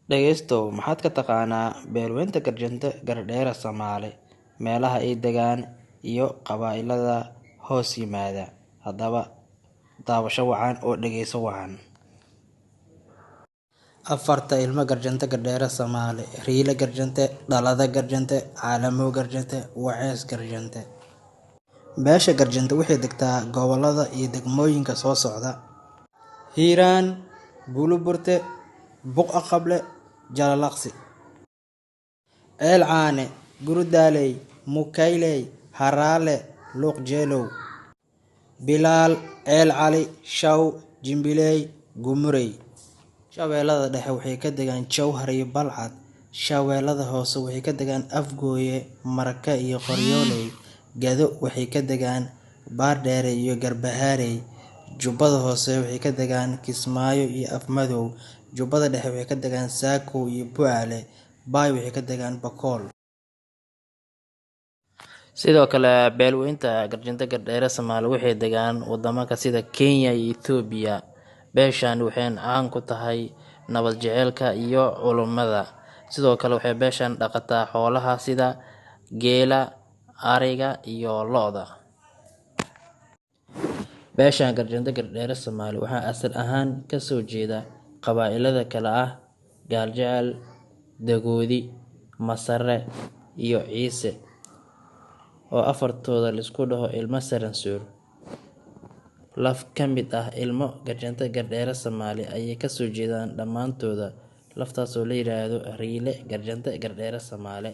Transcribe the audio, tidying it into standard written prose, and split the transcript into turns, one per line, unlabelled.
Dhageystow, maxaad ka taqaanaa Beelweynta Garjante Gardheere Samaale, meelaha ay degaan iyo qabaa'ilada hoos yimaada? Haddaba daawasho wacan oo dhegeyso wacan. Afarta ilmo Garjante Gardheere Samaale: Riile Garjante, Dhalada Garjante, Caalamo Garjante, Wacees Garjante. Beesha Garjante waxay degtaa gobollada iyo degmooyinka soo socda: Hiiraan, Buuloburte, Buq Aqable, Jalalaqsi, Ceel Caane, Gurudaaley, Mukayley, Haraale, Luuq Jeelow, Bilaal, Ceel Cali, Shaw, Jimbiley, Gumurey. Shabeellada Dhexe waxay ka degaan Jowhar iyo Balcad. Shabeellada Hoose waxay ka degaan Afgooye, Marka iyo Qoryooley. Gado waxay ka degaan Baardheere iyo Garbaharey. Jubbada Hoose waxay ka degaan Kismaayo iyo Afmadow. Jubbada Dhexe waxay ka degaan Saakow iyo Bu'aale. Baay waxay ka degaan Bakool. Sidoo kale beelweynta Garjante Gardheere Samaale waxay degaan wadamada sida Kenya iyo Itoobiya. Beeshan waxay caan ku tahay nabad jeceylka iyo culimada. Sidoo kale waxay beeshan dhaqataa xoolaha sida geela, ariga iyo lo'da. Beeshan Garjante Gardheere Samaale waxaa asal ahaan ka soo jeeda qabaa'ilada kala ah Gaaljecel, Dagoodi, Masare iyo Ciise, oo afartooda la isku dhaho ilmo Saransoor. Laf ka mid ah ilmo Garjante Gardheere Samaale ayay ka soo jeedaan dhammaantooda, laftaasoo la yiraahdo Riile Garjante Gardheere Samaale.